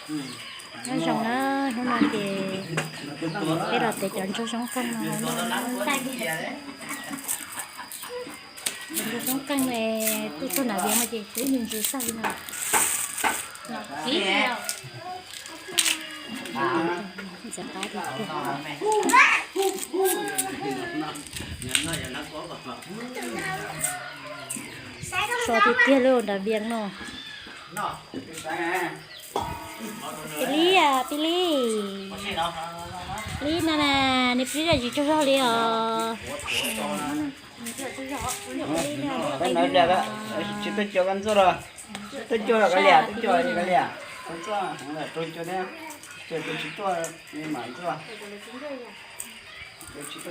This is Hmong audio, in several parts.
Nyob zoo na, hnub no ces peb los tev cov ntsuag zoob qeej no. Cov ntsuag zoob qeej ne, tuaj txog nram Vias no ces twb me ntsis tag li no. So tiag tiag li nram Vias no. Pib Lib, Pib Lib. Pib Lib no na, nws pib zaj tsis tsaug zog li os. Tsis tuaj cuag koj ntxuaj los? Tuaj cuag los koj liam, tuaj cuag li koj liam. Koj ntxuaj, rau cuag thiab, cuag tus tsis tuaj li mam ntxuaj. Twb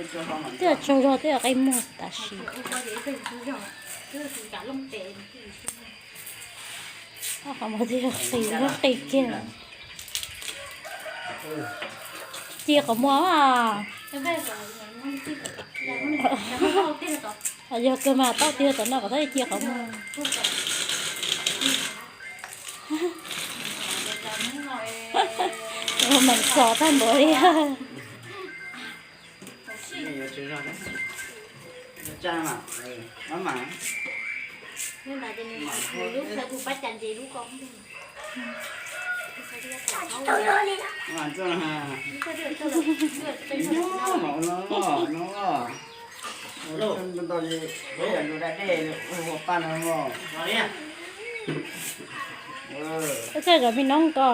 yog tsaug zog twb yog qe muag tam sim. Qhov muag twb yog qis, yog qis kiag. Ci qhov muag. Yog kawg mas tau tiag tom no kom txhob ci qhov muag. Meem xos tag npaum li. Ua txawj zov me noob ko.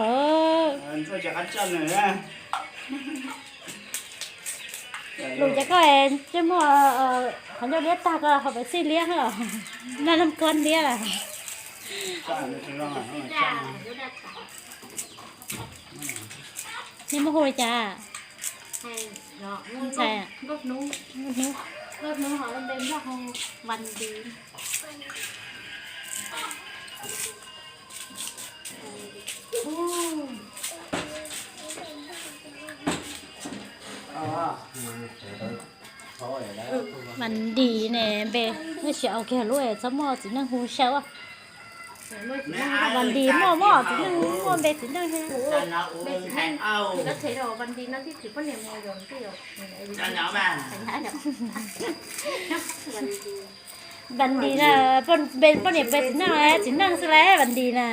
Lus ces koj ntsej muag qhov ncauj liab tag ko ho pes xij liab, naj naj koj liab. Nej muab hu li cas? Ntxhais, Nkauj Hnub. Vas Ntis ne npe, nej sim aus kiag lub es txhob muaj txiv neej hu xyaw. Vas Ntis muaj, muaj txiv neej, muaj npe txiv neej thiab. Vas Ntis na, npe poj niam npe txiv neej, txiv neej xwb las Vas Ntis na.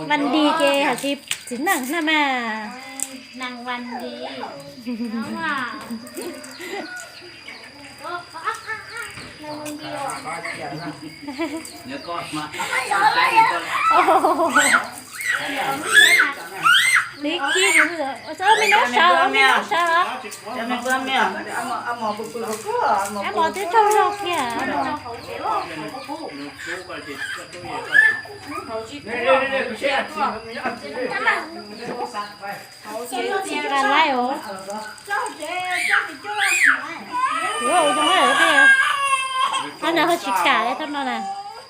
Vas Ntis ces hais tias txiv neej na mas. Li kib, ua txawj me noob sawv, me noob sawv. Ab mos twb tsaug zog kiag. Tsis kam laib os. Kuv ua zoo lawm tiag. Ab no ho tsis kam li thaj no na.